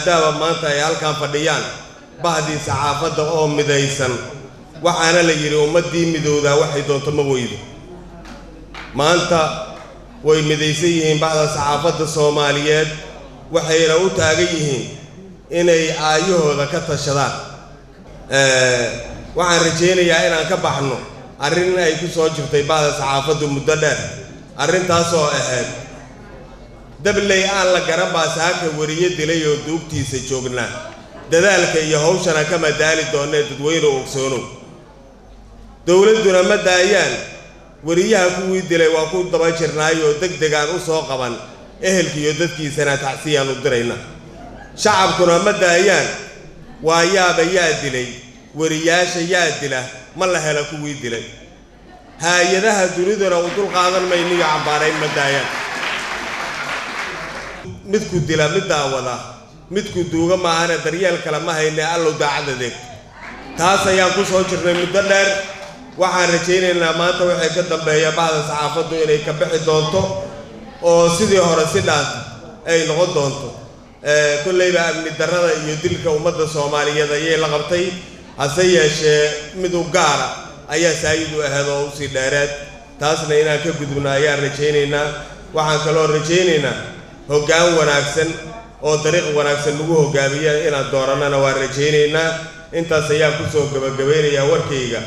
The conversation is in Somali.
Maadaama maanta ay halkan fadhiyaan bahdii saxaafadda oo midaysan, waxaana la yidhi ummaddii midowdaa waxay doonto ma weydo. Maanta way midaysan yihiin bahda saxaafadda Soomaaliyeed, waxayna u taagan yihiin inay aayahooda ka tashadaan. Waxaan rajaynayaa inaan ka baxno arrin ay ku soo jirtay bahda saxaafaddu muddo dheer, arrintaasoo ahayd dabley aan la garan baa saaka weriye dilay oo duugtiisa joognaa. Dadaalka iyo hawshana kama daali doonee dadweyne ogsoonow, dowladduna ma daayaan weriyaha kuwii dilay, waa ku daba jirnaayoo deg degaan u soo qaban, ehelkiiyo dadkiisana tacsiyaan u dirayna. Shacabkuna ma daayaan, waa yaaba yaa dilay weriyaasha, yaa dila, ma la hela kuwii dilay. Haayadaha duniduna u dul qaadan mayniyo cambaarayn ma daayaan. Midku dila mid daawada midku duuga maahane, daryeel kale ma hayne, allow daacad adeeg. Taas ayaan ku soo jirnay muddo dheer. Waxaan rajaynaynaa maanta waxay ka dambeeya bahda saxaafaddu inay ka bixi doonto oo sidii hore si dhaanta ay noqon doonto. Kolleyba amni darrada iyo dilka ummadda Soomaaliyeed ayay la qabtay, hase yeeshee mid u gaara ayaa saayid u ahayd oo usii dheereed, taasna inaan ka gudubno ayaan rajaynaynaa. Waxaan kaloo rajaynaynaa hoggaan wanaagsan oo dariiq wanaagsan lagu hoggaamiya inaan doorannana waan rajaynaynaa. Intaas ayaan kusoo gabagabaynayaa warkayga.